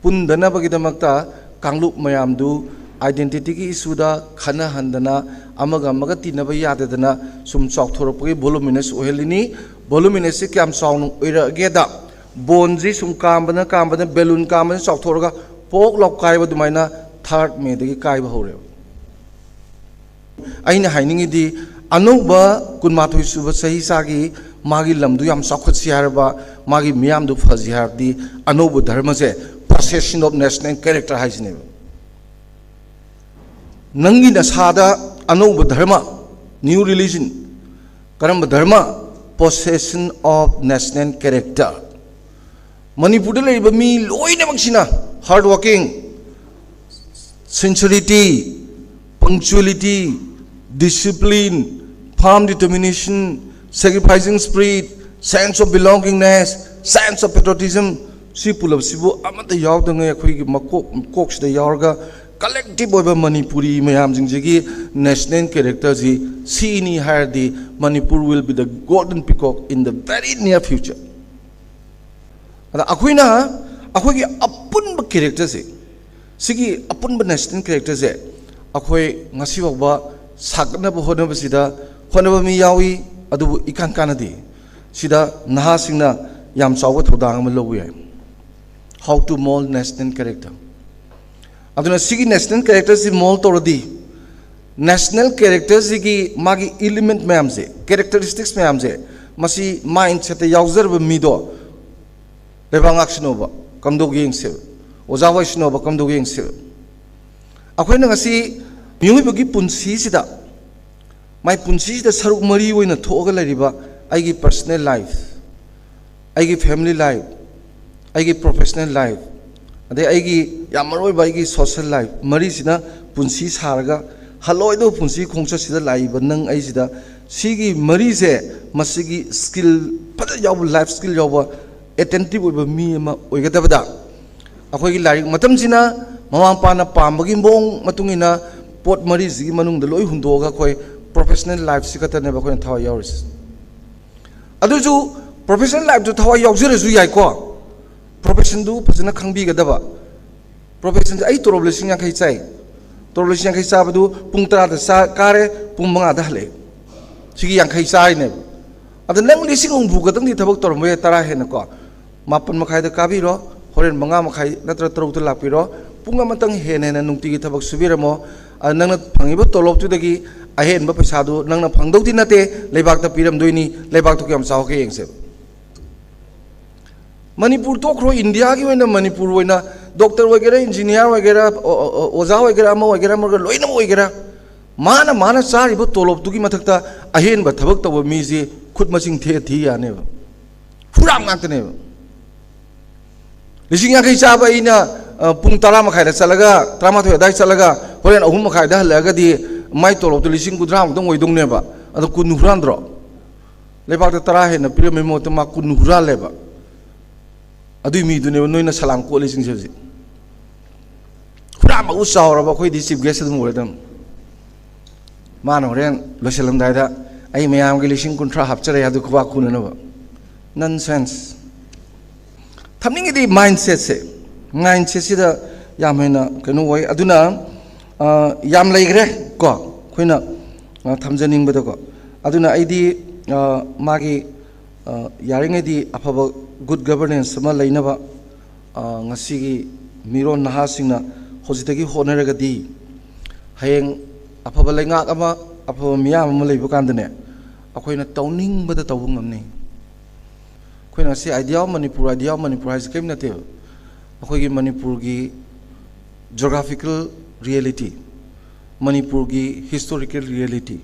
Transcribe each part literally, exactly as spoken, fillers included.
ꯄꯨꯟꯗꯅꯕꯒꯤꯗꯃꯛꯇ ꯀꯥꯡꯂꯨꯞ ꯃꯌꯥꯝꯗꯨ identityꯒꯤ issueꯗ ꯈꯟꯅꯍꯟꯗꯅ, ꯑꯃꯒ ꯑꯃꯒ ꯇꯤꯟꯅꯕ ꯌꯥꯗꯗꯅ ꯁꯨꯝ ꯆꯥꯎꯊꯣꯔꯛꯄꯒꯤ voluminous ꯑꯣꯏꯍꯜꯂꯤꯅꯤ꯫ Voluminousꯁꯤ ꯀꯌꯥꯝ ꯆꯥꯎꯅ ꯑꯣꯏꯔꯛꯑꯒꯦꯗ, boneꯁꯤ ꯁꯨꯝ ꯀꯥꯝꯕꯅ ꯀꯥꯝꯕꯅ, balloon ꯀꯥꯝꯕꯅ ꯆꯥꯎꯊꯣꯔꯒ ꯄꯣꯛ ꯂꯥꯎ ꯀꯥꯏꯕ ꯑꯗꯨꯃꯥꯏꯅ third Mayꯗꯒꯤ ꯀꯥꯏꯕ ꯍꯧꯔꯦꯕ꯫ ꯑꯩꯅ ꯍꯥꯏꯅꯤꯡꯉꯤꯗꯤ, ꯑꯅꯧꯕ ꯀꯨꯟꯃꯥꯊꯣꯏ ꯁꯨꯕ ꯆꯍꯤ ꯆꯥꯒꯤ ꯃꯥꯒꯤ ꯂꯝꯗꯨ ꯌꯥꯝ ꯆꯥꯎꯈꯠꯁꯤ ꯍꯥꯏꯔꯕ, ꯃꯥꯒꯤ ꯃꯤꯌꯥꯝꯗꯨ ꯐꯁꯤ ꯍꯥꯏꯔꯕꯗꯤ, ꯑꯅꯧꯕ ꯙꯔꯃꯁꯦ possession of national character ꯍꯥꯏꯁꯤꯅꯦꯕ꯫ ꯅꯪꯒꯤ ꯅꯁꯥꯗ ꯑꯅꯧꯕ ꯙꯔꯃ, new religion, ꯀꯔꯝꯕ ꯙꯔꯃ? Possession of national character꯫ ꯃꯅꯤꯄꯨꯔꯗ ꯂꯩꯔꯤꯕ ꯃꯤ ꯂꯣꯏꯅꯃꯛꯁꯤꯅ hard working, sincerity, punctuality, discipline, firm determination, sacrificing spirit, sense of belongingness, sense of patriotism, ꯁꯤ ꯄꯨꯂꯞꯁꯤꯕꯨ ꯑꯃꯠꯇ ꯌꯥꯎꯗꯉꯩ ꯑꯩꯈꯣꯏꯒꯤ ꯃꯀꯣꯛ, ꯀꯣꯛꯁꯤꯗ ꯌꯥꯎꯔꯒ collective ꯑꯣꯏꯕ ꯃꯅꯤꯄꯨꯔꯤ ꯃꯌꯥꯝꯁꯤꯡꯁꯤꯒꯤ national characterꯁꯤ ꯁꯤꯅꯤ ꯍꯥꯏꯔꯗꯤ, Manipur will be the golden peacock in the very near future꯫ ꯑꯗ ꯑꯩꯈꯣꯏꯅ ꯑꯩꯈꯣꯏꯒꯤ ꯑꯄꯨꯟꯕ characterꯁꯦ, ꯁꯤꯒꯤ ꯑꯄꯨꯟꯕ national characterꯁꯦ ꯑꯩꯈꯣꯏ ꯉꯁꯤ ꯐꯥꯎꯕ ꯁꯥꯒꯠꯅꯕ ꯍꯣꯠꯅꯕꯁꯤꯗ ꯍꯣꯠꯅꯕ ꯃꯤ ꯌꯥꯎꯏ, ꯑꯗꯨꯕꯨ ꯏꯀꯥꯟ ꯀꯥꯟꯅꯗꯦ꯫ ꯁꯤꯗ ꯅꯍꯥꯁꯤꯡꯅ ꯌꯥꯝ ꯆꯥꯎꯕ ꯊꯧꯗꯥꯡ ꯑꯃ ꯂꯧꯕ ꯌꯥꯏ꯫ How to mold national character꯫ ꯑꯗꯨꯅ ꯁꯤꯒꯤ national characterꯁꯤ mold ꯇꯧꯔꯗꯤ, national characterꯁꯤꯒꯤ ꯃꯥꯒꯤ element ꯃꯌꯥꯝꯁꯦ, characteristics ꯃꯌꯥꯝꯁꯦ, ꯃꯁꯤ mindsetꯇ ꯌꯥꯎꯖꯔꯕ ꯃꯤꯗꯣ ꯂꯩꯕꯥꯛ ꯉꯥꯛꯁꯅꯣꯕ ꯀꯝꯗꯧꯒꯦ ꯌꯦꯡꯁꯦꯕ, ꯑꯣꯖꯥ ꯍꯣꯏꯁꯅꯣꯕ ꯀꯝꯗꯧꯒꯦ ꯌꯦꯡꯁꯦꯕ꯫ ꯑꯩꯈꯣꯏꯅ ꯉꯁꯤ ꯃꯤꯑꯣꯏꯕꯒꯤ ꯄꯨꯟꯁꯤꯁꯤꯗ, ꯃꯥꯏ ꯄꯨꯟꯁꯤꯁꯤꯗ ꯁꯔꯨꯛ ꯃꯔꯤ ꯑꯣꯏꯅ ꯊꯣꯛꯑꯒ ꯂꯩꯔꯤꯕ ꯑꯩꯒꯤ personal life, ꯑꯩꯒꯤ family life, ꯑꯩꯒꯤ professional life, ꯑꯗꯩ ꯑꯩꯒꯤ ꯌꯥꯝ ꯃꯔꯨ ꯑꯣꯏꯕ ꯑꯩꯒꯤ social life, ꯃꯔꯤꯁꯤꯅ ꯄꯨꯟꯁꯤ ꯁꯥꯔꯒ ꯍꯜꯂꯣꯏꯗꯕ ꯄꯨꯟꯁꯤ ꯈꯣꯡꯆꯠꯁꯤꯗ ꯂꯥꯛꯏꯕ ꯅꯪ ꯑꯩꯁꯤꯗ, ꯁꯤꯒꯤ ꯃꯔꯤꯁꯦ, ꯃꯁꯤꯒꯤ skill ꯐꯖꯅ ꯌꯥꯎꯕ, life skill ꯌꯥꯎꯕ, attentive ꯑꯣꯏꯕ ꯃꯤ ꯑꯃ ꯑꯣꯏꯒꯗꯕꯗ, ꯑꯩꯈꯣꯏꯒꯤ ꯂꯥꯏꯔꯤꯛ ꯃꯇꯝꯁꯤꯅ ꯃꯃꯥ ꯃꯄꯥꯅ ꯄꯥꯝꯕꯒꯤ ꯃꯑꯣꯡ ꯃꯇꯨꯡ ꯏꯟꯅ ꯄꯣꯠ ꯃꯔꯤꯁꯤꯒꯤ ꯃꯅꯨꯡꯗ ꯂꯣꯏ ꯍꯨꯟꯗꯣꯛꯑꯒ ꯑꯩꯈꯣꯏ professional lifeꯁꯤ ꯈꯛꯇꯅꯦꯕ ꯑꯩꯈꯣꯏꯅ ꯊꯋꯥꯏ ꯌꯥꯎꯔꯤꯁꯦ꯫ ꯑꯗꯨꯁꯨ professional lifeꯇꯨ ꯊꯋꯥꯏ ꯌꯥꯎꯖꯔꯁꯨ ꯌꯥꯏꯀꯣ, ꯄ꯭ꯔꯣꯐꯦꯁꯟꯗꯨ ꯐꯖꯅ ꯈꯪꯕꯤꯒꯗꯕ꯫ ꯄ꯭ꯔꯣꯐꯦꯁꯟꯁꯦ ꯑꯩ ꯇꯣꯂꯣꯞ ꯂꯤꯁꯤꯡ ꯌꯥꯡꯈꯩ ꯆꯥꯏ꯫ ꯇꯣꯂꯣꯞ ꯂꯤꯁꯤꯡ ꯌꯥꯡꯈꯩ ꯆꯥꯕꯗꯨ ꯄꯨꯡ ꯇꯔꯥꯗ ꯆꯥ ꯀꯥꯔꯦ, ꯄꯨꯡ ꯃꯉꯥꯗ ꯍꯜꯂꯛꯑꯦ꯫ ꯁꯤꯒꯤ ꯌꯥꯡꯈꯩ ꯆꯥꯔꯤꯅꯦꯕ꯫ ꯑꯗ ꯅꯪ ꯂꯤꯁꯤꯡ ꯍꯨꯝꯐꯨ ꯈꯛꯇꯪꯗꯤ ꯊꯕꯛ ꯇꯧꯔꯝꯕ ꯌꯥꯏ, ꯇꯔꯥ ꯍꯦꯟꯅꯀꯣ꯫ ꯃꯥꯄꯟ ꯃꯈꯥꯏꯗ ꯀꯥꯕꯤꯔꯣ, ꯍꯣꯔꯦꯟ ꯃꯉꯥ ꯃꯈꯥꯏ ꯅꯠꯇ꯭ꯔ ꯇꯔꯨꯛꯇ ꯂꯥꯛꯄꯤꯔꯣ꯫ ꯄꯨꯡ ꯑꯃꯇꯪ ꯍꯦꯟꯅ ꯍꯦꯟꯅ ꯅꯨꯡꯇꯤꯒꯤ ꯊꯕꯛ ꯁꯨꯕꯤꯔꯝꯃꯣ꯫ ꯑꯗ ꯅꯪꯅ ꯐꯪꯉꯤꯕ ꯇꯣꯂꯣꯞꯇꯨꯗꯒꯤ ꯑꯍꯦꯟꯕ ꯄꯩꯁꯥꯗꯨ ꯅꯪꯅ ꯐꯪꯗꯧꯗꯤ ꯅꯠꯇꯦ, ꯂꯩꯕꯥꯛꯇ ꯄꯤꯔꯝꯗꯣꯏꯅꯤ꯫ ꯂꯩꯕꯥꯛꯇꯨ ꯀꯌꯥꯝ ꯆꯥꯎꯒꯦ ꯌꯦꯡꯁꯦꯕ꯫ ꯃꯅꯤꯄꯨꯔ ꯇꯣꯛꯈ꯭ꯔꯣ, ꯏꯟꯗꯤꯌꯥꯒꯤ ꯑꯣꯏꯅ ꯃꯅꯤꯄꯨꯔ ꯑꯣꯏꯅ ꯗꯣꯛꯇꯔ ꯑꯣꯏꯒꯦꯔꯥ, ꯏꯟꯖꯤꯅꯤꯌꯥꯔ ꯑꯣꯏꯒꯦꯔꯥ, ꯑꯣ-, ꯑꯣ-, ꯑꯣ-, ꯑꯣꯖꯥ ꯑꯣꯏꯒꯦꯔꯥ, ꯑꯃ ꯑꯣꯏꯒꯦꯔꯥ, ꯑꯃ ꯑꯣꯏꯒꯦꯔꯥ, ꯂꯣꯏꯅꯃꯛ ꯑꯣꯏꯒꯦꯔꯥ, ꯃꯥꯅ, ꯃꯥꯅ ꯆꯥꯔꯤꯕ ꯇꯣꯂꯣꯞꯇꯨꯒꯤ ꯃꯊꯛꯇ ꯑꯍꯦꯟꯕ ꯊꯕꯛ ꯇꯧꯕ ꯃꯤꯁꯤ ꯈꯨꯠ ꯃꯁꯤꯡ ꯊꯦꯛꯑ ꯊꯤ ꯌꯥꯅꯦꯕ꯫ ꯍꯨꯔꯥꯟ ꯉꯥꯛꯇꯅꯦꯕ꯫ ꯂꯤꯁꯤꯡ ꯌꯥꯡꯈꯩ ꯆꯥꯕ ꯑꯩꯅ, ꯑ, ꯄꯨꯡ ꯇꯔꯥ ꯃꯈꯥꯏꯗ ꯆꯠꯂꯒ, ꯇꯔꯥꯃꯥꯊꯣꯏ ꯑꯗꯨꯋꯥꯏ ꯆꯠꯂꯒ, ꯍꯣꯔꯦꯟ ꯑꯍꯨꯝ ꯃꯈꯥꯏꯗ ꯍꯜꯂꯛꯑꯒꯗꯤ ꯃꯥꯏ ꯇꯣꯂꯣꯞꯇꯣ ꯂꯤꯁꯤꯡ ꯀꯨꯟꯊ꯭ꯔꯥ ꯃꯨꯛꯇꯪ ꯑꯣꯏꯗꯧꯅꯦꯕ꯫ ꯑꯗꯣ ꯀꯨꯟ ꯍꯨꯔꯥꯟꯗ꯭ꯔꯣ? ꯂꯩꯕꯥꯛꯇ ꯇꯔꯥ ꯍꯦꯟꯅ ꯄꯤꯔꯝꯕꯩ ꯃꯍꯨꯠꯇ ꯃꯥ ꯀꯨꯟ ꯍꯨꯔꯥꯜꯂꯦꯕ꯫ ꯑꯗꯨꯏ ꯃꯤꯗꯨꯅꯦꯕ ꯅꯣꯏꯅ ꯁꯂꯥꯝ ꯀꯣꯠꯂꯤꯁꯤꯡꯁꯦ ꯍꯧꯖꯤꯛ꯫ ꯍꯨꯔꯥꯟꯕꯕꯨ ꯆꯥꯎꯔꯕ ꯑꯩꯈꯣꯏꯗꯤ ꯆꯤꯐ ꯒꯦꯁ ꯑꯗꯨꯝ ꯑꯣꯏꯔꯗꯝꯅꯤ꯫ ꯃꯥꯅ ꯍꯣꯔꯦꯟ ꯂꯣꯏꯁꯤꯜꯂꯝꯗꯥꯏꯗ, "ꯑꯩ ꯃꯌꯥꯝꯒꯤ ꯂꯤꯁꯤꯡ ꯀꯨꯟꯊ꯭ꯔꯥ ꯍꯥꯞꯆꯔꯦ" ꯑꯗꯨ ꯈꯨꯕꯥꯛ ꯈꯨꯅꯅꯕ꯫ ꯅꯟ ꯁꯦꯟꯁ꯫ ꯊꯝꯅꯤꯡꯉꯤꯗꯤ ꯃꯥꯏꯟꯁꯦꯠꯁꯦ, ꯃꯥꯏꯟꯁꯦꯠꯁꯤꯗ ꯌꯥꯝ ꯍꯦꯟꯅ ꯀꯩꯅꯣ ꯑꯣꯏ꯫ ꯑꯗꯨꯅ, ꯑ, ꯌꯥꯝ ꯂꯩꯈ꯭ꯔꯦ ꯀꯣ, ꯑꯩꯈꯣꯏꯅ, ꯑ, ꯊꯝꯖꯅꯤꯡꯕꯗꯀꯣ꯫ ꯑꯗꯨꯅ ꯑꯩꯗꯤ, ꯑ, ꯃꯥꯒꯤ, ꯑ, ꯌꯥꯔꯤꯉꯩꯗꯤ ꯑꯐꯕ ꯒꯨꯗ ꯒꯕꯔꯅꯦꯟꯁ ꯑꯃ ꯂꯩꯅꯕ, ꯑ, ꯉꯁꯤꯒꯤ ꯃꯤꯔꯣꯟ ꯅꯍꯥꯁꯤꯡꯅ ꯍꯧꯖꯤꯛꯇꯒꯤ ꯍꯣꯠꯅꯔꯒꯗꯤ, ꯍꯌꯦꯡ ꯑꯐꯕ ꯂꯩꯉꯥꯛ ꯑꯃ, ꯑꯐꯕ ꯃꯤꯌꯥꯝ ꯑꯃ ꯂꯩꯕ ꯀꯥꯟꯗꯅꯦ, ꯑꯩꯈꯣꯏꯅ ꯇꯧꯅꯤꯡꯕꯗ ꯇꯧꯕ ꯉꯝꯅꯤ꯫ ꯑꯩꯈꯣꯏꯅ ꯉꯁꯤ Idea of Manipur, Idea of Manipur ꯍꯥꯏꯁꯦ ꯀꯔꯤꯝ ꯅꯠꯇꯦꯕ꯫ ꯑꯩꯈꯣꯏꯒꯤ ꯃꯅꯤꯄꯨꯔꯒꯤ geographical reality, ꯃꯅꯤꯄꯨꯔꯒꯤ historical reality,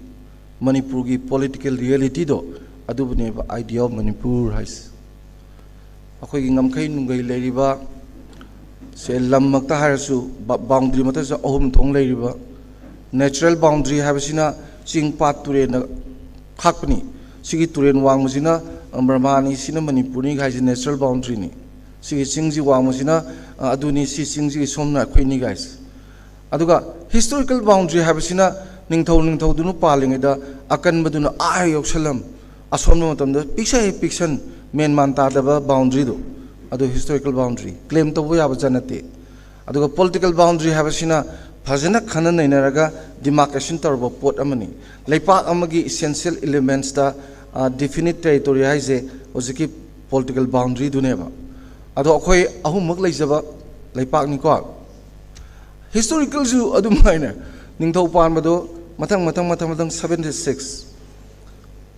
ꯃꯅꯤꯄꯨꯔꯒꯤ political realityꯗꯣ, ꯑꯗꯨꯕꯨꯅꯦꯕ Idea of Manipur ꯍꯥꯏꯁꯦ꯫ ꯑꯩꯈꯣꯏꯒꯤ ꯉꯝꯈꯩ ꯅꯨꯡꯈꯩ ꯂꯩꯔꯤꯕ ꯁꯦ, ꯂꯝꯃꯛꯇ ꯍꯥꯏꯔꯁꯨ, ꯕ-, boundary ꯃꯛꯇꯁꯨ ꯑꯍꯨꯝ ꯊꯣꯛꯅ ꯂꯩꯔꯤꯕ꯫ Natural boundary ꯍꯥꯏꯕꯁꯤꯅ ꯆꯤꯡ, ꯄꯥꯠ, ꯇꯨꯔꯦꯜꯅ ꯈꯥꯛꯄꯅꯤ꯫ ꯁꯤꯒꯤ ꯇꯨꯔꯦꯜ ꯋꯥꯡꯃꯁꯤꯅ, ꯑ, ꯕꯔꯃꯥꯅꯤ, ꯁꯤꯅ ꯃꯅꯤꯄꯨꯔꯅꯤ ꯍꯥꯏꯁꯦ natural boundaryꯅꯤ꯫ ꯁꯤꯒꯤ ꯆꯤꯡꯁꯤ ꯋꯥꯡꯃꯁꯤꯅ, ꯑ, ꯑꯗꯨꯅꯤ, ꯁꯤ ꯆꯤꯡꯁꯤꯒꯤ ꯁꯣꯝꯅ ꯑꯩꯈꯣꯏꯅꯤ ꯍꯥꯏꯁꯦ꯫ ꯑꯗꯨꯒ historical boundary ꯍꯥꯏꯕꯁꯤꯅ ꯅꯤꯡꯊꯧ, ꯅꯤꯡꯊꯧꯗꯨꯅ ꯄꯥꯜꯂꯤꯉꯩꯗ ꯑꯀꯟꯕꯗꯨꯅ ꯑꯥ ꯌꯧꯁꯜꯂꯝ, ꯑꯁꯣꯟꯕ ꯃꯇꯝꯗ ꯄꯤꯛꯁ ꯍꯦꯛ ꯄꯤꯛꯁꯟ, ꯃꯦꯟ ꯃꯥꯟ ꯇꯥꯗꯕ boundaryꯗꯣ꯫ ꯑꯗꯨ historical boundary claim ꯇꯧꯕ ꯌꯥꯕ ꯖꯥꯠ ꯅꯠꯇꯦ꯫ ꯑꯗꯨꯒ political boundary ꯍꯥꯏꯕꯁꯤꯅ ꯐꯖꯅ ꯈꯟꯅ ꯅꯩꯅꯔꯒ demarcation ꯇꯧꯔꯕ ꯄꯣꯠ ꯑꯃꯅꯤ꯫ ꯂꯩꯄꯥꯛ ꯑꯃꯒꯤ essential elements ꯇ definite territory ꯍꯥꯏꯁꯦ ꯍꯧꯖꯤꯛꯀꯤ political boundary ꯗꯨꯅꯦꯕ꯫ ꯑꯗꯣ ꯑꯩꯈꯣꯏ ꯑꯍꯨꯝꯃꯛ ꯂꯩꯖꯕ ꯂꯩꯄꯥꯛꯅꯤꯀꯣ꯫ Historical ꯁꯨ ꯑꯗꯨꯝ ꯍꯥꯏꯅ ꯅꯤꯡꯊꯧ ꯄꯥꯟꯕꯗꯣ ꯃꯊꯪ ꯃꯊꯪ ꯃꯊꯪ ꯃꯊꯪ seventy six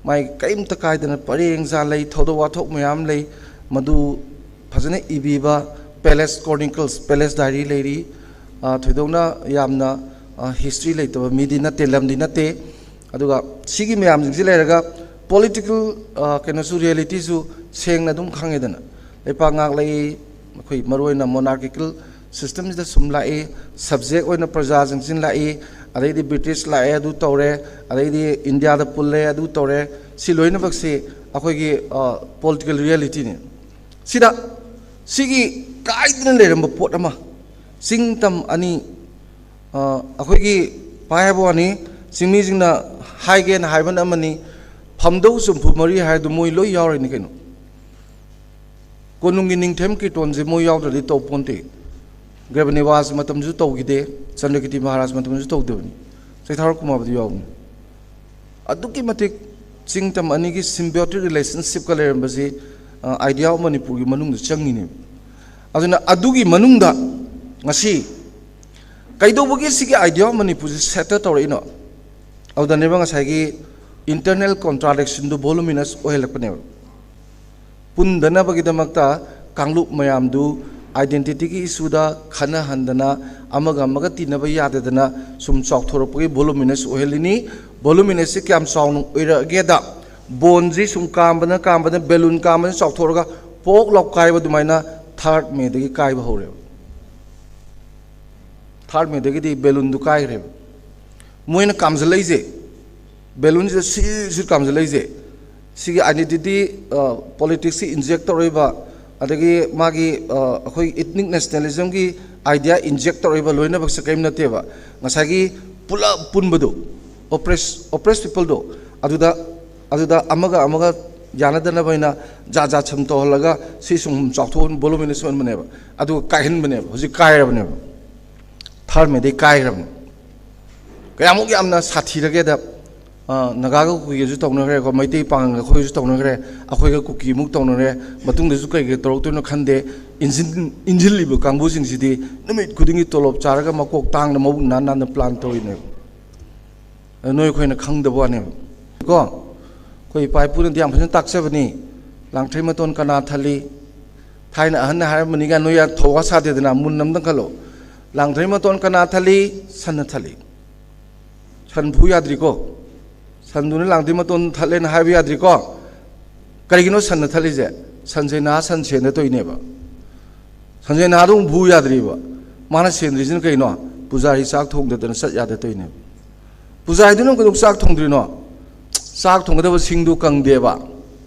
ꯃꯥꯏ ꯀꯔꯤꯝꯇ ꯀꯥꯏꯗꯅ ꯄꯔꯦꯡ ꯁꯥ ꯂꯩ, ꯊꯧꯗꯣꯛ ꯋꯥꯊꯣꯛ ꯃꯌꯥꯝ ꯂꯩ꯫ ꯃꯗꯨ ꯐꯖꯅ ꯏꯕꯤꯕ palace chronicles, palace diary ꯂꯩꯔꯤ꯫ ꯊꯣꯏꯗꯣꯛꯅ ꯌꯥꯝꯅ history ꯂꯩꯇꯕ ꯃꯤꯗꯤ ꯅꯠꯇꯦ, ꯂꯝꯗꯤ ꯅꯠꯇꯦ꯫ ꯑꯗꯨꯒ ꯁꯤꯒꯤ ꯃꯌꯥꯝꯁꯤꯡꯁꯤ ꯂꯩꯔꯒ political ꯀꯩꯅꯣꯁꯨ, reality ꯁꯨ ꯁꯦꯡꯅ ꯑꯗꯨꯝ ꯈꯪꯉꯦꯗꯅ꯫ ꯂꯩꯄꯥꯛ ꯉꯥꯛꯂꯛꯏ, ꯑꯩꯈꯣꯏ ꯃꯔꯨꯑꯣꯏꯅ monarchical system ꯁꯤꯗ ꯁꯨꯝ ꯂꯥꯛꯏ, subject ꯑꯣꯏꯅ ꯄ꯭ꯔꯖꯥꯁꯤꯡꯁꯤꯅ ꯂꯥꯛꯏ, ꯑꯗꯩꯗꯤ British ꯂꯥꯛꯑꯦ, ꯑꯗꯨ ꯇꯧꯔꯦ, ꯑꯗꯩꯗꯤ ꯏꯟꯗꯤꯌꯥꯗ ꯄꯨꯜꯂꯦ, ꯑꯗꯨ ꯇꯧꯔꯦ꯫ ꯁꯤ ꯂꯣꯏꯅꯃꯛꯁꯤ ꯑꯩꯈꯣꯏꯒꯤ political reality ꯅꯤ꯫ ꯁꯤꯗ ꯁꯤꯒꯤ ꯀꯥꯏꯗꯅ ꯂꯩꯔꯝꯕ ꯄꯣꯠ ꯑꯃ, ꯆꯤꯡ ꯇꯝ ꯑꯅꯤ, ꯑꯩꯈꯣꯏꯒꯤ ꯄꯥꯏ ꯍꯥꯏꯕ ꯋꯥꯅꯤ, ꯆꯤꯡꯃꯤꯁꯤꯡꯅ ꯍꯥꯏꯒꯦꯅ ꯍꯥꯏꯕꯅ ꯑꯃꯅꯤ, ꯐꯝꯗꯧ ꯆꯨꯝꯐꯨ ꯃꯔꯤ ꯍꯥꯏꯗꯨ ꯃꯣꯏ ꯂꯣꯏ ꯌꯥꯎꯔꯤꯅꯤ ꯀꯩꯅꯣ꯫ ꯀꯣꯅꯨꯡꯒꯤ ꯅꯤꯡꯊꯦꯝ ꯀꯤꯔꯇꯣꯟꯁꯦ ꯃꯣꯏ ꯌꯥꯎꯗ꯭ꯔꯗꯤ ꯇꯧ ꯄꯣꯟꯇꯦ꯫ ꯒ꯭ꯔꯦꯕꯅꯤꯋꯥꯖ ꯃꯇꯝꯁꯨ ꯇꯧꯈꯤꯗꯦ, ꯆꯟꯗ꯭ꯔꯀꯤꯇꯤ ꯃꯍꯥꯔꯥꯖ ꯃꯇꯝꯁꯨ ꯇꯧꯗꯕꯅꯤ, ꯆꯩꯊꯥꯔꯣꯜ ꯀꯨꯃꯥꯔꯕꯗꯤ ꯌꯥꯎꯕꯅꯤ꯫ ꯑꯗꯨꯛꯀꯤ ꯃꯇꯤꯛ ꯆꯤꯡ ꯇꯝ ꯑꯅꯤꯒꯤ symbiotic relationship ꯀ ꯂꯩꯔꯝꯕꯁꯤ, idea of ꯃꯅꯤꯄꯨꯔꯒꯤ ꯃꯅꯨꯡꯗ ꯆꯪꯉꯤꯅꯦꯕ꯫ ꯑꯗꯨꯅ ꯑꯗꯨꯒꯤ ꯃꯅꯨꯡꯗ ꯉꯁꯤ ꯀꯩꯗꯧꯕꯒꯤ ꯁꯤꯒꯤ idea of ꯃꯅꯤꯄꯨꯔꯁꯤ settle ꯇꯧꯔꯛꯏꯅꯣ? ꯑꯗꯨꯗꯅꯦꯕ ꯉꯁꯥꯏꯒꯤ internal contradiction ꯗꯨ voluminous ꯑꯣꯏꯍꯜꯂꯛꯄꯅꯦꯕ꯫ ꯄꯨꯟꯗꯅꯕꯒꯤꯗꯃꯛꯇ ꯀꯥꯡꯂꯨꯞ ꯃꯌꯥꯝꯗꯨ identity ꯒꯤ issue ꯗ ꯈꯠꯅꯍꯟꯗꯅ, ꯑꯃꯒ ꯑꯃꯒ ꯇꯤꯟꯅꯕ ꯌꯥꯗꯗꯅ ꯁꯨꯝ ꯆꯥꯎꯊꯣꯔꯛꯄꯒꯤ voluminous ꯑꯣꯏꯍꯜꯂꯤꯅꯤ꯫ Voluminous ꯁꯤ ꯀꯌꯥꯝ ꯆꯥꯎꯅ ꯑꯣꯏꯔꯛꯑꯒꯦꯗ, ꯕꯣꯟꯁꯤ ꯁꯨꯝ ꯀꯥꯝꯕꯅ ꯀꯥꯝꯕꯅ, balloon ꯀꯥꯝꯕꯅ ꯆꯥꯎꯊꯣꯔꯒ ꯄꯣꯛ ꯂꯥꯎ ꯀꯥꯏꯕ ꯑꯗꯨꯃꯥꯏꯅ third May ꯗꯒꯤ ꯀꯥꯏꯕ ꯍꯧꯔꯦꯕ꯫ Third May ꯗꯒꯤꯗꯤ balloon ꯗꯨ ꯀꯥꯏꯈ꯭ꯔꯦꯕ꯫ ꯃꯣꯏꯅ ꯀꯥꯝꯖꯜꯂꯛꯏꯁꯦ, balloon ꯁꯤꯗ ꯁꯤꯠ ꯁꯤꯠ ꯀꯥꯝꯖꯜꯂꯛꯏꯁꯦ, ꯁꯤꯒꯤ identity politics ꯁꯤ inject ꯇꯧꯔꯛꯏꯕ, ꯑꯗꯒꯤ ꯃꯥꯒꯤ ꯑꯩꯈꯣꯏ ethnic nationalism ꯒꯤ idea inject ꯇꯧꯔꯛꯏꯕ ꯂꯣꯏꯅꯃꯛꯁꯦ ꯀꯔꯤꯝ ꯅꯠꯇꯦꯕ꯫ ꯉꯁꯥꯏꯒꯤ ꯄꯨꯂꯞ ꯄꯨꯟꯕꯗꯣ, oppress oppressed people ꯗꯣ, ꯑꯗꯨꯗ ꯑꯗꯨꯗ ꯑꯃꯒ ꯑꯃꯒ ꯌꯥꯅꯗꯅꯕ ꯍꯥꯏꯅ ꯖꯥꯠ ꯖꯥꯠ ꯁꯨꯝ ꯇꯧꯍꯜꯂꯒ ꯁꯤ ꯁꯨꯝ ꯆꯥꯎꯊꯣꯛꯍꯟ, voluminous ꯑꯣꯟꯕꯅꯦꯕ꯫ ꯑꯗꯨꯒ ꯀꯥꯏꯍꯟꯕꯅꯦꯕ꯫ ꯍꯧꯖꯤꯛ ꯀꯥꯏꯔꯕꯅꯦꯕ, ꯊꯥꯔꯃꯦꯗꯩ ꯀꯥꯏꯈ꯭ꯔꯕꯅꯤ꯫ ꯀꯌꯥꯃꯨꯛ ꯌꯥꯝꯅ ꯁꯥꯊꯤꯔꯒꯦꯗ, ꯑ, ꯅꯥꯒꯥꯒ ꯀꯨꯀꯤꯒꯁꯨ ꯇꯧꯅꯈ꯭ꯔꯦꯀꯣ, ꯃꯩꯇꯩ ꯄꯥꯉꯜꯒ ꯑꯩꯈꯣꯏꯒꯁꯨ ꯇꯧꯅꯈ꯭ꯔꯦ, ꯑꯩꯈꯣꯏꯒ ꯀꯨꯀꯤ ꯑꯃꯨꯛ ꯇꯧꯅꯔꯦ, ꯃꯇꯨꯡꯗꯁꯨ ꯀꯩ ꯀꯩ ꯇꯧꯔꯛꯇꯣꯏꯅꯣ ꯈꯟꯗꯦ꯫ ꯏꯟꯖꯤꯟ-, ꯏꯟꯖꯤꯜꯂꯤꯕ ꯀꯥꯡꯕꯨꯁꯤꯡꯁꯤꯗꯤ ꯅꯨꯃꯤꯠ ꯈꯨꯗꯤꯡꯒꯤ ꯇꯣꯂꯣꯞ ꯆꯥꯔꯒ ꯃꯀꯣꯛ ꯇꯥꯡꯅ ꯃꯕꯨꯛ ꯅꯥꯟ ꯅꯥꯟꯅ plan ꯇꯧꯔꯤꯅꯦꯕ꯫ ꯑꯗꯨ ꯅꯣꯏ ꯑꯩꯈꯣꯏꯅ ꯈꯪꯗꯕ ꯋꯥꯅꯦꯕ ꯀꯣ꯫ ꯑꯩꯈꯣꯏ ꯏꯄꯥ ꯏꯄꯨꯅꯗꯤ ꯌꯥꯝ ꯐꯖꯅ ꯇꯥꯛꯆꯕꯅꯤ, "ꯂꯥꯡꯊ꯭ꯔꯩ ꯃꯇꯣꯟ ꯀꯅꯥ ꯊꯜꯂꯤ?" ꯊꯥꯏꯅ ꯑꯍꯟꯅ ꯍꯥꯏꯔꯝꯕꯅꯤꯒ ꯅꯣꯏ ꯌꯥ ꯊꯧꯋꯥ ꯁꯥꯗꯦꯗꯅ, ꯃꯨꯟꯅ ꯑꯝꯇꯪ ꯈꯜꯂꯣ꯫ "ꯂꯥꯡꯊ꯭ꯔꯩ ꯃꯇꯣꯟ ꯀꯅꯥ ꯊꯜꯂꯤ?" ꯁꯟꯅ ꯊꯜꯂꯤ꯫ ꯁꯟ ꯐꯨ ꯌꯥꯗ꯭ꯔꯤꯀꯣ꯫ ꯁꯟꯗꯨꯅ ꯂꯥꯡꯊ꯭ꯔꯩ ꯃꯇꯣꯟ ꯊꯠꯂꯦꯅ ꯍꯥꯏꯕ ꯌꯥꯗ꯭ꯔꯤꯀꯣ꯫ ꯀꯔꯤꯒꯤꯅꯣ ꯁꯟꯅ ꯊꯠꯂꯤꯁꯦ? ꯁꯟꯁꯦ ꯅꯍꯥ ꯁꯟ ꯁꯦꯟꯗ ꯇꯧꯔꯤꯅꯦꯕ꯫ ꯁꯟꯖꯦꯟ ꯅꯍꯥꯗꯣ ꯑꯃꯨꯛ ꯐꯨ ꯌꯥꯗ꯭ꯔꯤꯕ꯫ ꯃꯥꯅ ꯁꯦꯟꯗ꯭ꯔꯤꯁꯤꯅ ꯀꯩꯅꯣ? ꯄꯨꯖꯥꯔꯤ ꯆꯥꯛ ꯊꯣꯡꯗꯗꯅ ꯆꯠ ꯌꯥꯗ ꯇꯧꯔꯤꯅꯦꯕ꯫ ꯄꯨꯖꯥꯔꯤꯗꯨꯅ ꯀꯩꯗꯧ ꯆꯥꯛ ꯊꯣꯡꯗ꯭ꯔꯤꯅꯣ? ꯆꯥꯛ ꯊꯣꯡꯒꯗꯕ ꯁꯤꯡꯗꯨ ꯀꯪꯗꯦꯕ꯫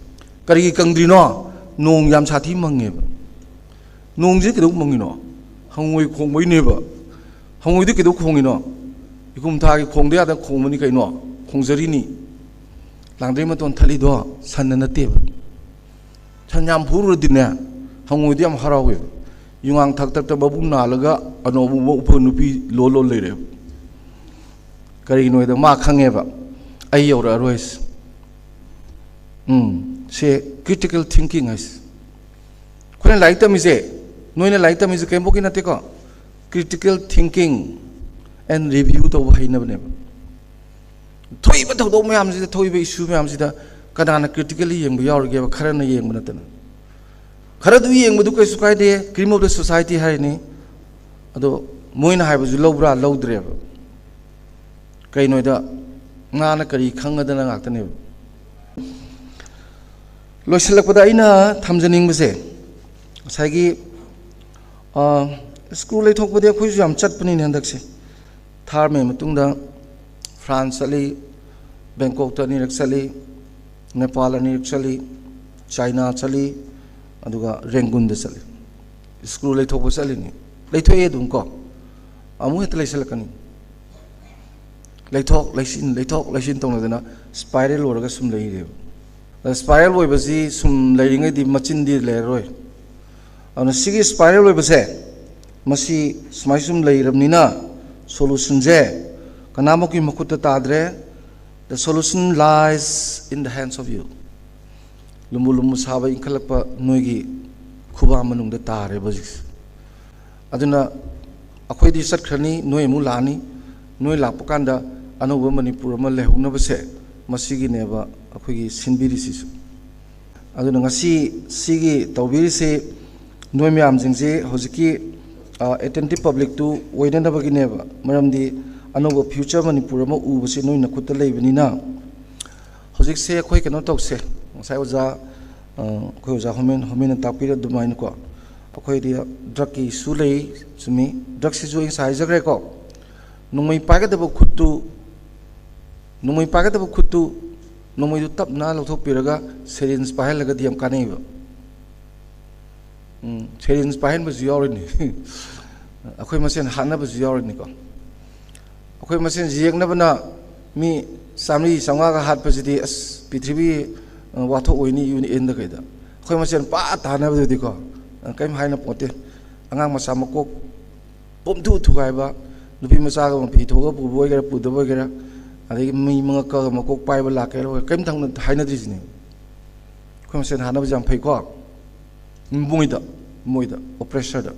ꯀꯔꯤꯒꯤ ꯀꯪꯗ꯭ꯔꯤꯅꯣ? ꯅꯣꯡ ꯌꯥꯝ ꯁꯥꯊꯤ ꯃꯪꯉꯦꯕ꯫ ꯅꯣꯡꯁꯦ ꯀꯩꯗꯧ ꯃꯪꯉꯤꯅꯣ? ꯍꯪꯉꯣꯏ ꯈꯣꯡꯕꯩꯅꯦꯕ꯫ ꯍꯪꯉꯣꯏꯗꯤ ꯀꯩꯗꯧ ꯈꯣꯡꯉꯤꯅꯣ? ꯏꯀꯨꯝ ꯊꯥꯒꯤ ꯈꯣꯡꯗ ꯌꯥꯗꯅ ꯈꯣꯡꯕꯅꯤ ꯀꯩꯅꯣ? ꯈꯣꯡꯖꯔꯤꯅꯤ꯫ ꯂꯥꯡꯗ꯭ꯔꯩ ꯃꯇꯣꯟ ꯊꯠꯂꯤꯗꯣ ꯁꯟꯅ ꯅꯠꯇꯦꯕ꯫ ꯁꯟ ꯌꯥꯝ ꯐꯨꯔꯨꯔꯗꯤꯅꯦ, ꯍꯪꯉꯣꯏꯗꯤ ꯌꯥꯝ ꯍꯔꯥꯎꯋꯦꯕ꯫ ꯌꯨꯉꯥꯡ ꯊꯛ ꯊꯛꯇ ꯃꯕꯨꯛ ꯅꯥꯜꯂꯒ ꯑꯅꯧꯕ ꯎꯐ ꯅꯨꯄꯤ ꯂꯣꯜ ꯂꯣꯜ ꯂꯩꯔꯦꯕ꯫ ꯀꯔꯤꯒꯤꯅꯣ ꯍꯥꯏꯗ ꯃꯥ ꯈꯪꯉꯦꯕ, ꯑꯩ ꯌꯧꯔꯛꯑꯔꯣꯏꯁꯦ꯫ ꯎꯝ, ꯁꯦ critical thinking ꯍꯥꯏꯁꯦ꯫ ꯑꯩꯈꯣꯏꯅ ꯂꯥꯏꯔꯤꯛ ꯇꯝꯃꯤꯁꯦ, ꯅꯣꯏꯅ ꯂꯥꯏꯔꯤꯛ ꯇꯝꯃꯤꯁꯦ ꯀꯔꯤꯝꯐꯥꯎꯀꯤ ꯅꯠꯇꯦꯀꯣ꯫ Critical thinking and review ꯇꯧꯕ ꯍꯩꯅꯕꯅꯦꯕ꯫ ꯊꯣꯛꯏꯕ ꯊꯧꯗꯣꯛ ꯃꯌꯥꯝꯁꯤꯗ, ꯊꯣꯛꯏꯕ issue ꯃꯌꯥꯝꯁꯤꯗ ꯀꯅꯥꯅ critically ꯌꯦꯡꯕ ꯌꯥꯎꯔꯤꯒꯦꯕ? ꯈꯔꯅ ꯌꯦꯡꯕ ꯅꯠꯇꯅ꯫ ꯈꯔꯗꯨ ꯌꯦꯡꯕꯗꯨ ꯀꯩꯁꯨ ꯀꯥꯏꯗꯦ, cream of the society ꯍꯥꯏꯔꯤꯅꯤ꯫ ꯑꯗꯣ ꯃꯣꯏꯅ ꯍꯥꯏꯕꯁꯨ ꯂꯧꯕ꯭ꯔꯥ? ꯂꯧꯗ꯭ꯔꯦꯕ꯫ ꯀꯩꯅꯣꯗ ꯃꯥꯅ ꯀꯔꯤ ꯈꯪꯒꯗꯅ ꯉꯥꯛꯇꯅꯦꯕ꯫ ꯂꯣꯏꯁꯤꯜꯂꯛꯄꯗ ꯑꯩꯅ ꯊꯝꯖꯅꯤꯡꯕꯁꯦ, ꯉꯁꯥꯏꯒꯤ, ꯑ, ꯁ꯭ꯀꯨꯜ ꯂꯩꯊꯣꯛꯄꯗꯤ ꯑꯩꯈꯣꯏꯁꯨ ꯌꯥꯝ ꯆꯠꯄꯅꯤꯅꯦ ꯍꯟꯗꯛꯁꯦ꯫ ꯊꯥꯔꯃꯦ ꯃꯇꯨꯡꯗ ꯐ꯭ꯔꯥꯟꯁ ꯆꯠꯂꯤ, ꯕꯦꯡꯀꯣꯛꯇ ꯑꯅꯤꯔꯛ ꯆꯠꯂꯤ, ꯅꯦꯄꯥꯜ ꯑꯅꯤꯔꯛ ꯆꯠꯂꯤ, ꯆꯥꯏꯅꯥ ꯆꯠꯂꯤ, ꯑꯗꯨꯒ ꯔꯦꯡꯒꯨꯟꯗ ꯆꯠꯂꯤ꯫ ꯁ꯭ꯀꯨꯜ ꯂꯩꯊꯣꯛꯄ ꯆꯠꯂꯤꯅꯤ, ꯂꯩꯊꯣꯛꯑꯦ ꯑꯗꯨꯝ ꯀꯣ, ꯑꯃꯨꯛ ꯍꯦꯛꯇ ꯂꯩꯁꯜꯂꯛꯀꯅꯤ꯫ ꯂꯩꯊꯣꯛ ꯂꯩꯁꯤꯟ, ꯂꯩꯊꯣꯛ ꯂꯩꯁꯤꯟ ꯇꯧꯅꯗꯅ spiral ꯑꯣꯏꯔꯒ ꯁꯨꯝ ꯂꯩꯔꯦꯕ꯫ ꯁ꯭ꯄꯥꯏꯔꯦꯜ ꯑꯣꯏꯕꯁꯤ ꯁꯨꯝ ꯂꯩꯔꯤꯉꯩꯗꯤ ꯃꯆꯤꯟꯗꯤ ꯂꯩꯔꯔꯣꯏ꯫ ꯑꯗꯨꯅ ꯁꯤꯒꯤ ꯁ꯭ꯄꯥꯏꯔꯦꯜ ꯑꯣꯏꯕꯁꯦ, ꯃꯁꯤ ꯁꯨꯃꯥꯏ ꯁꯨꯝ ꯂꯩꯔꯕꯅꯤꯅ, ꯁꯣꯂꯨꯁꯟꯁꯦ ꯀꯅꯥꯃꯨꯛꯀꯤ ꯃꯈꯨꯠꯇ ꯇꯥꯗ꯭ꯔꯦ꯫ The solution lies in the hands of you. ꯂꯨꯝꯕꯨ ꯂꯨꯝꯕꯨ ꯁꯥꯕ ꯏꯟꯈꯠꯂꯛꯄ ꯅꯣꯏꯒꯤ ꯈꯨꯕꯥꯛ ꯃꯅꯨꯡꯗ ꯇꯥꯔꯦꯕ ꯍꯧꯖꯤꯛꯁꯦ꯫ ꯑꯗꯨꯅ ꯑꯩꯈꯣꯏꯗꯤ ꯆꯠꯈ꯭ꯔꯅꯤ, ꯅꯣꯏ ꯑꯃꯨꯛ ꯂꯥꯛꯑꯅꯤ꯫ ꯅꯣꯏ ꯂꯥꯛꯄ ꯀꯥꯟꯗ ꯑꯅꯧꯕ ꯃꯅꯤꯄꯨꯔ ꯑꯃ ꯂꯩꯍꯧꯅꯕꯁꯦ, ꯃꯁꯤꯒꯤꯅꯦꯕ ꯑꯩꯈꯣꯏꯒꯤ ꯁꯤꯟꯕꯤꯔꯤꯁꯤꯁꯨ꯫ ꯑꯗꯨꯅ ꯉꯁꯤ ꯁꯤꯒꯤ ꯇꯧꯕꯤꯔꯤꯁꯤ ꯅꯣꯏ ꯃꯌꯥꯝꯁꯤꯡꯁꯤ ꯍꯧꯖꯤꯛꯀꯤ, ꯑ, attentive publicꯇꯨ ꯑꯣꯏꯅꯅꯕꯒꯤꯅꯦꯕ꯫ ꯃꯔꯝꯗꯤ ꯑꯅꯧꯕ future ꯃꯅꯤꯄꯨꯔ ꯑꯃ ꯎꯕꯁꯤ ꯅꯣꯏ ꯅꯈꯨꯠꯇ ꯂꯩꯕꯅꯤꯅ, ꯍꯧꯖꯤꯛꯁꯦ ꯑꯩꯈꯣꯏ ꯀꯩꯅꯣ ꯇꯧꯁꯦ꯫ ꯉꯁꯥꯏ ꯑꯣꯖꯥ, ꯑ, ꯑꯩꯈꯣꯏ ꯑꯣꯖꯥ ꯍꯣꯃꯦꯟ, ꯍꯣꯃꯦꯟꯅ ꯇꯥꯛꯄꯤꯔ ꯑꯗꯨꯃꯥꯏꯅꯀꯣ, ꯑꯩꯈꯣꯏꯗꯤ drugꯀꯤ issue ꯂꯩ, ꯆꯨꯝꯃꯤ꯫ Drugꯁꯤꯁꯨ ꯑꯩ ꯉꯁꯥꯏ ꯍꯥꯏꯖꯈ꯭ꯔꯦꯀꯣ, ꯅꯣꯡꯃꯩ ꯄꯥꯏꯒꯗꯕ ꯈꯨꯠꯇꯨ, ꯅꯣꯡꯃꯩ ꯄꯥꯏꯒꯗꯕ ꯈꯨꯠꯇꯨ, ꯅꯣꯡꯃꯩꯗꯨ ꯇꯞꯅ ꯂꯧꯊꯣꯛꯄꯤꯔꯒ syringe ꯄꯥꯏꯍꯜꯂꯒꯗꯤ ꯌꯥꯝ ꯀꯥꯟꯅꯩꯕ꯫ ꯎꯝ, syringe ꯄꯥꯏꯍꯟꯕꯁꯨ ꯌꯥꯎꯔꯤꯅꯤ꯫ ꯑꯩꯈꯣꯏ ꯃꯁꯦꯟ ꯍꯥꯠꯅꯕꯁꯨ ꯌꯥꯎꯔꯤꯅꯤꯀꯣ꯫ ꯑꯩꯈꯣꯏ ꯃꯁꯦꯟ ꯌꯦꯛꯅꯕꯅ ꯃꯤ ꯆꯥꯝꯃꯔꯤ ꯆꯥꯝꯃꯉꯥꯒ ꯍꯥꯠꯄꯁꯤꯗꯤ, ꯑꯁ, ꯄ꯭ꯔꯤꯊꯤꯕꯤ, ꯑ, ꯋꯥꯊꯣꯛ ꯑꯣꯏꯅꯤ, UN ꯗ ꯀꯩꯗ꯫ ꯑꯩꯈꯣꯏ ꯃꯁꯦꯟ ꯄꯥ ꯇꯥꯅꯕꯗꯨꯗꯤꯀꯣ, ꯑ, ꯀꯔꯤꯝ ꯍꯥꯏꯅ ꯄꯣꯠꯇꯦ꯫ ꯑꯉꯥꯡ ꯃꯆꯥ ꯃꯀꯣꯛ ꯄꯨꯝꯊꯨ ꯊꯨꯒꯥꯏꯕ, ꯅꯨꯄꯤ ꯃꯆꯥꯒ ꯃꯐꯤ ꯊꯣꯛꯑꯒ ꯄꯨꯕ ꯑꯣꯏꯒꯦꯔꯥ, ꯄꯨꯗꯕ ꯑꯣꯏꯒꯦꯔꯥ, ꯑꯗꯒꯤ ꯃꯤ ꯃꯉꯛꯀꯒ ꯃꯀꯣꯛ ꯄꯥꯏꯕ ꯂꯥꯛꯀꯦꯔꯥ, ꯀꯔꯤꯝ ꯊꯪꯅ ꯍꯥꯏꯅꯗ꯭ꯔꯤꯁꯤꯅꯦ꯫ ꯑꯩꯈꯣꯏ ꯃꯁꯦꯟ ꯍꯥꯠꯅꯕꯁꯦ ꯌꯥꯝ ꯐꯩꯀꯣ꯫ ꯃꯣꯏꯗ, ꯃꯣꯏꯗ, oppressorꯗ꯫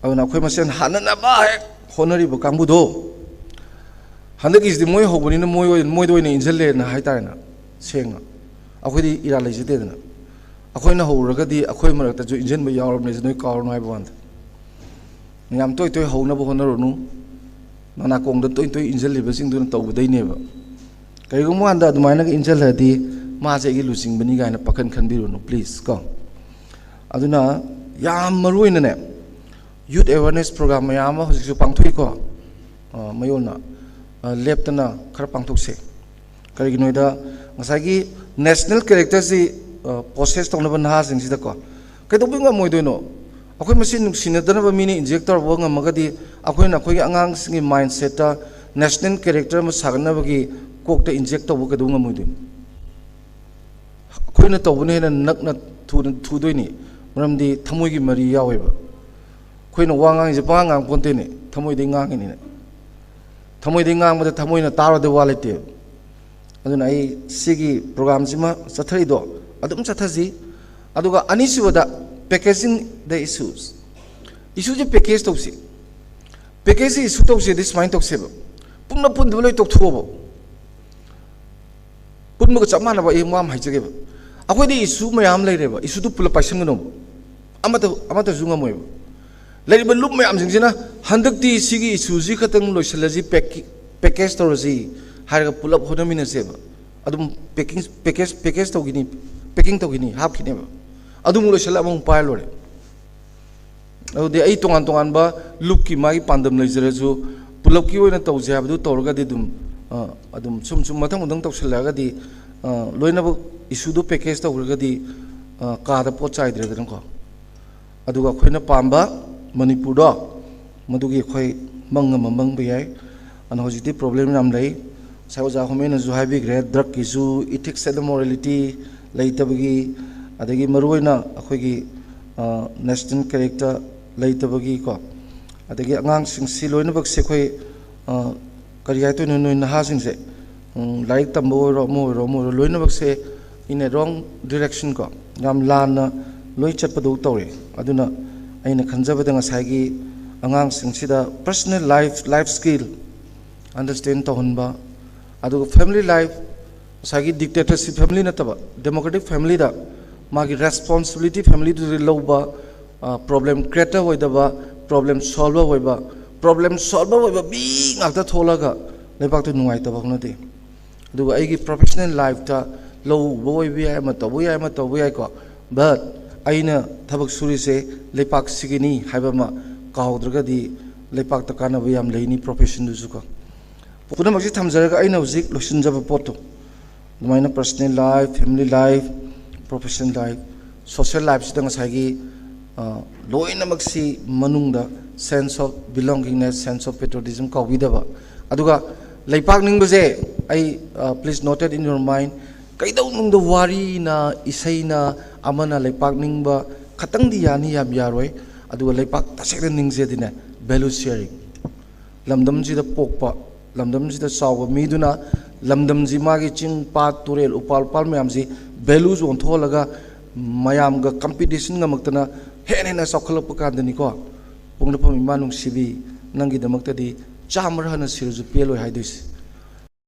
ꯑꯗꯨꯅ ꯑꯩꯈꯣꯏ ꯃꯁꯦꯟ ꯍꯥꯠꯅꯅꯕ ꯍꯦꯛ ꯍꯣꯠꯅꯔꯤꯕ ꯀꯥꯡꯕꯨꯗꯣ, ꯍꯟꯗꯛꯀꯤꯁꯤꯗꯤ ꯃꯣꯏ ꯍꯧꯕꯅꯤꯅ ꯃꯣꯏ ꯑꯣꯏ-, ꯃꯣꯏꯗ ꯑꯣꯏꯅ ꯏꯟꯁꯤꯜꯂꯦꯅ ꯍꯥꯏꯇꯥꯔꯦꯅꯦ, ꯁꯦꯡꯅ꯫ ꯑꯩꯈꯣꯏꯗꯤ ꯏꯔꯥꯜ ꯂꯩꯖꯗꯦꯗꯅ꯫ ꯑꯩꯈꯣꯏꯅ ꯍꯧꯔꯨꯔꯒꯗꯤ ꯑꯩꯈꯣꯏ ꯃꯔꯛꯇꯁꯨ ꯏꯟꯁꯤꯟꯕ ꯌꯥꯎꯔꯕꯅꯦ, ꯁꯤ ꯅꯣꯏ ꯀꯥꯎꯔꯅꯨ ꯍꯥꯏꯕ ꯋꯥꯅꯤꯗ꯫ ꯌꯥꯝ ꯇꯣꯏ ꯇꯣꯏ ꯍꯧꯅꯕ ꯍꯣꯠꯅꯔꯨꯅꯨ꯫ ꯅꯅꯥꯀꯣꯡꯗ ꯇꯣꯏ ꯇꯣꯏ ꯏꯟꯁꯤꯜꯂꯤꯕꯁꯤꯡꯗꯨꯅ ꯇꯧꯕꯗꯩꯅꯦꯕ꯫ ꯀꯔꯤꯒꯨꯝꯕ ꯀꯥꯟꯗ ꯑꯗꯨꯃꯥꯏꯅꯒ ꯏꯟꯁꯤꯜꯂꯗꯤ, ꯃꯥꯁꯦ ꯑꯩꯒꯤ ꯂꯨꯆꯤꯡꯕꯅꯤ ꯀꯥꯏꯅ ꯄꯥꯈꯟ ꯈꯟꯕꯤꯔꯨꯅꯨ, please ꯀꯣ꯫ ꯑꯗꯨꯅ ꯌꯥꯝ ꯃꯔꯨ ꯑꯣꯏꯅꯅꯦ, youth awareness program ꯃꯌꯥꯝ ꯑꯃ ꯍꯧꯖꯤꯛꯁꯨ ꯄꯥꯡꯊꯣꯛꯏꯀꯣ, ꯑ, ꯃꯌꯣꯜꯅ, ꯑ, ꯂꯦꯞꯇꯅ ꯈꯔ ꯄꯥꯡꯊꯣꯛꯁꯦ꯫ ꯀꯔꯤꯒꯤꯅꯣ ꯍꯥꯏꯗ, ꯉꯁꯥꯏꯒꯤ national characterꯁꯤ, ꯑ, possess ꯇꯧꯅꯕ ꯅꯍꯥꯁꯤꯡꯁꯤꯗꯀꯣ, ꯀꯩꯗꯧꯕꯩ ꯉꯝꯃꯣꯏꯗꯣꯏꯅꯣ? ꯑꯩꯈꯣꯏ ꯃꯁꯦꯟ ꯅꯨꯡꯁꯤꯅꯗꯅꯕ ꯃꯤꯅ inject ꯇꯧꯔꯛꯄ ꯉꯝꯃꯒꯗꯤ, ꯑꯩꯈꯣꯏꯅ ꯑꯩꯈꯣꯏꯒꯤ ꯑꯉꯥꯡꯁꯤꯡꯒꯤ mindsetꯇ national character ꯑꯃ ꯁꯥꯒꯠꯅꯕꯒꯤ ꯀꯣꯛꯇ inject ꯇꯧꯕ ꯀꯩꯗꯧꯕ ꯉꯝꯃꯣꯏꯗꯣꯏꯅꯣ? ꯑꯩꯈꯣꯏꯅ ꯇꯧꯕꯅ ꯍꯦꯟꯅ ꯅꯛꯅ ꯊꯨꯅ ꯊꯨꯗꯣꯏꯅꯤ꯫ ꯃꯔꯝꯗꯤ ꯊꯃꯣꯏꯒꯤ ꯃꯔꯤ ꯌꯥꯎꯋꯦꯕ꯫ ꯑꯩꯈꯣꯏꯅ ꯋꯥ ꯉꯥꯡꯉꯤꯁꯦ ꯄꯉꯥꯡ ꯉꯥꯡ ꯄꯣꯟꯇꯦꯅꯦ, ꯊꯃꯣꯏꯗꯩ ꯉꯥꯡꯉꯤꯅꯤꯅꯦ꯫ ꯊꯃꯣꯏꯗꯩ ꯉꯥꯡꯕꯗ ꯊꯃꯣꯏꯅ ꯇꯥꯔꯣꯏꯗꯕ ꯋꯥ ꯂꯩꯇꯦꯕ꯫ ꯑꯗꯨꯅ ꯑꯩ ꯁꯤꯒꯤ ꯄ꯭ꯔꯣꯒ꯭ꯔꯥꯝꯁꯤꯃ ꯆꯠꯊꯔꯤꯗꯣ ꯑꯗꯨꯝ ꯆꯠꯊꯁꯤ꯫ ꯑꯗꯨꯒ ꯑꯅꯤꯁꯨꯕꯗ, packaging the issues꯫ Issueꯁꯦ package ꯇꯧꯁꯤ꯫ Packageꯁꯦ issue ꯇꯧꯁꯦꯗꯤ ꯁꯨꯃꯥꯏꯅ ꯇꯧꯁꯦꯕ, ꯄꯨꯟꯅ ꯄꯨꯟꯗꯕ ꯂꯣꯏ ꯇꯣꯛꯊꯣꯛꯑꯣꯕ꯫ ꯄꯨꯟꯕꯒ ꯆꯞ ꯃꯥꯟꯅꯕ ꯑꯩ ꯋꯥ ꯑꯃ ꯍꯥꯏꯖꯒꯦꯕ꯫ ꯑꯩꯈꯣꯏꯗꯤ issue ꯃꯌꯥꯝ ꯂꯩꯔꯦꯕ, issueꯗꯨ ꯄꯨꯂꯞ ꯄꯥꯏꯁꯟꯒꯅꯣꯕ꯫ ꯑꯃꯠꯇ ꯑꯃꯠꯇꯁꯨ ꯉꯝꯃꯣꯏꯕ꯫ ꯂꯩꯔꯤꯕ ꯂꯨꯞ ꯃꯌꯥꯝꯁꯤꯡꯁꯤꯅ ꯍꯟꯗꯛꯇꯤ ꯁꯤꯒꯤ issueꯁꯤ ꯈꯛꯇꯪ ꯂꯣꯏꯁꯤꯜꯂꯁꯤ, package ꯇꯧꯔꯁꯤ ꯍꯥꯏꯔꯒ ꯄꯨꯂꯞ ꯍꯣꯠꯅꯃꯤꯟꯅꯁꯦꯕ꯫ ꯑꯗꯨꯝ packing, package, package ꯇꯧꯈꯤꯅꯤ, packing ꯇꯧꯈꯤꯅꯤ, ꯍꯥꯞꯈꯤꯅꯦꯕ꯫ ꯑꯗꯨꯃꯨꯛ ꯂꯣꯏꯁꯤꯜꯂ ꯑꯃꯃꯨꯛ ꯄꯥꯏꯔ ꯂꯣꯏꯔꯦ꯫ ꯑꯗꯨꯗꯤ ꯑꯩ ꯇꯣꯉꯥꯟ ꯇꯣꯉꯥꯟꯕ ꯂꯨꯞꯀꯤ ꯃꯥꯒꯤ ꯄꯥꯟꯗꯝ ꯂꯩꯖꯔꯁꯨ, ꯄꯨꯂꯞꯀꯤ ꯑꯣꯏꯅ ꯇꯧꯁꯦ ꯍꯥꯏꯕꯗꯨ ꯇꯧꯔꯒꯗꯤ ꯑꯗꯨꯝ, ꯑ, ꯑꯗꯨꯝ ꯁꯨꯝ ꯁꯨꯝ ꯃꯊꯪ ꯃꯊꯪ ꯇꯧꯁꯤꯜꯂꯛꯑꯒꯗꯤ, ꯑ, ꯂꯣꯏꯅꯃꯛ issueꯗꯨ package ꯇꯧꯈ꯭ꯔꯒꯗꯤ, ꯑ, ꯀꯥꯗ ꯄꯣꯠ ꯆꯥꯏꯗ꯭ꯔꯦꯗꯅꯀꯣ꯫ ꯑꯗꯨꯒ ꯑꯩꯈꯣꯏꯅ ꯄꯥꯝꯕ ꯃꯅꯤꯄꯨꯔꯗꯣ, ꯃꯗꯨꯒꯤ ꯑꯩꯈꯣꯏ ꯃꯪ ꯑꯃ ꯃꯪꯕ ꯌꯥꯏ꯫ ꯑꯗꯨꯅ ꯍꯧꯖꯤꯛꯇꯤ problem ꯌꯥꯝ ꯂꯩ꯫ ꯉꯁꯥꯏ ꯑꯣꯖꯥ ꯍꯣꯃꯦꯅꯁꯨ ꯍꯥꯏꯕꯤꯈ꯭ꯔꯦ, drugꯀꯤꯁꯨ ethics and morality ꯂꯩꯇꯕꯒꯤ, ꯑꯗꯒꯤ ꯃꯔꯨꯑꯣꯏꯅ ꯑꯩꯈꯣꯏꯒꯤ, ꯑ, national character ꯂꯩꯇꯕꯒꯤꯀꯣ, ꯑꯗꯒꯤ ꯑꯉꯥꯡꯁꯤꯡꯁꯤ ꯂꯣꯏꯅꯃꯛꯁꯦ ꯑꯩꯈꯣꯏ, ꯑ, ꯀꯔꯤ ꯍꯥꯏꯗꯣꯏꯅꯣ, ꯅꯣꯏ ꯅꯍꯥꯁꯤꯡꯁꯦ, ꯎꯝ, ꯂꯥꯏꯔꯤꯛ ꯇꯝꯕ ꯑꯣꯏꯔꯣ, ꯑꯃ ꯑꯣꯏꯔꯣ, ꯑꯃ ꯑꯣꯏꯔꯣ, ꯂꯣꯏꯅꯃꯛꯁꯦ in a wrong direction ꯀꯣ, ꯌꯥꯝ ꯂꯥꯟꯅ ꯂꯣꯏ ꯆꯠꯄꯗꯧ ꯇꯧꯔꯦ꯫ ꯑꯗꯨꯅ ꯑꯩꯅ ꯈꯟꯖꯕꯗ ꯉꯁꯥꯏꯒꯤ ꯑꯉꯥꯡꯁꯤꯡꯁꯤꯗ personal life, life skill understand ꯇꯧꯍꯟꯕ, ꯑꯗꯨꯒ family life, ꯉꯁꯥꯏꯒꯤ dictatorship family ꯅꯠꯇꯕ democratic familyꯗ ꯃꯥꯒꯤ responsibility familyꯗꯨꯗ ꯂꯧꯕ, ꯑ, problem creator ꯑꯣꯏꯗꯕ, problem solver ꯑꯣꯏꯕ, problem solver ꯑꯣꯏꯕ ꯃꯤ ꯉꯥꯛꯇ ꯊꯣꯛꯂꯒ ꯂꯩꯕꯥꯛꯇ ꯅꯨꯡꯉꯥꯏꯇꯕ ꯍꯧꯅꯗꯦ꯫ ꯑꯗꯨꯒ ꯑꯩꯒꯤ professional lifeꯇ ꯂꯧ ꯎꯕ ꯑꯣꯏꯕ ꯌꯥꯏ, ꯑꯃ ꯇꯧꯕ ꯌꯥꯏ, ꯑꯃ ꯇꯧꯕ ꯌꯥꯏꯀꯣ, but ꯑꯩꯅ ꯊꯕꯛ ꯁꯨꯔꯤꯁꯦ ꯂꯩꯄꯥꯛꯁꯤꯒꯤꯅꯤ ꯍꯥꯏꯕ ꯑꯃ ꯀꯥꯎꯗ꯭ꯔꯒꯗꯤ ꯂꯩꯄꯥꯛꯇ ꯀꯥꯟꯅꯕ ꯌꯥꯝ ꯂꯩꯅꯤ professionꯗꯨꯁꯨꯀꯣ꯫ ꯄꯨꯝꯅꯃꯛꯁꯤ ꯊꯝꯖꯔꯒ ꯑꯩꯅ ꯍꯧꯖꯤꯛ ꯂꯣꯏꯁꯤꯟꯖꯕ ꯄꯣꯠꯇꯣ, ꯑꯗꯨꯃꯥꯏꯅ personal life, family life, professional life, social lifeꯁꯤꯗ ꯉꯁꯥꯏꯒꯤ, ꯑ, ꯂꯣꯏꯅꯃꯛꯁꯤ ꯃꯅꯨꯡꯗ sense of belongingness, sense of patriotism ꯀꯥꯎꯕꯤꯗꯕ꯫ ꯑꯗꯨꯒ ꯂꯩꯄꯥꯛ ꯅꯤꯡꯕꯁꯦ, ꯑꯩ, ꯑ, please noted in your mind, ꯀꯩꯗꯧꯅꯨꯡꯗ ꯋꯥꯔꯤꯅ, ꯏꯁꯩꯅ, ꯑꯃꯅ ꯂꯩꯄꯥꯛ ꯅꯤꯡꯕ ꯈꯇꯪꯗꯤ ꯌꯥꯅꯤ, ꯌꯥꯝ ꯌꯥꯔꯣꯏ꯫ ꯑꯗꯨꯒ ꯂꯩꯄꯥꯛ ꯇꯁꯦꯡꯅ ꯅꯤꯡꯖꯗꯤꯅꯦ, value sharing꯫ ꯂꯝꯗꯝꯁꯤꯗ ꯄꯣꯛꯄ, ꯂꯝꯗꯝꯁꯤꯗ ꯆꯥꯎꯕ ꯃꯤꯗꯨꯅ ꯂꯝꯗꯝꯁꯤ, ꯃꯥꯒꯤ ꯆꯤꯡ, ꯄꯥꯠ, ꯇꯨꯔꯦꯜ, ꯎꯄꯥꯜ, ꯎꯄꯥꯜ ꯃꯌꯥꯝꯁꯤ values ꯑꯣꯟꯊꯣꯛꯍꯜꯂꯒ ꯃꯌꯥꯝꯒ competition ꯉꯝꯃꯛꯇꯅ ꯍꯦꯟꯅ ꯍꯦꯟꯅ ꯆꯥꯎꯈꯠꯂꯛꯄ ꯀꯥꯟꯗꯅꯤꯀꯣ, ꯄꯣꯛꯅꯐꯝ ꯏꯃꯥ ꯅꯨꯡꯁꯤꯕꯤ, ꯅꯪꯒꯤꯗꯃꯛꯇꯗꯤ ꯆꯥꯝꯃꯔ ꯍꯟꯅ ꯁꯤꯔꯁꯨ ꯄꯦꯜꯂꯣꯏ ꯍꯥꯏꯗꯣꯏꯁꯦ꯫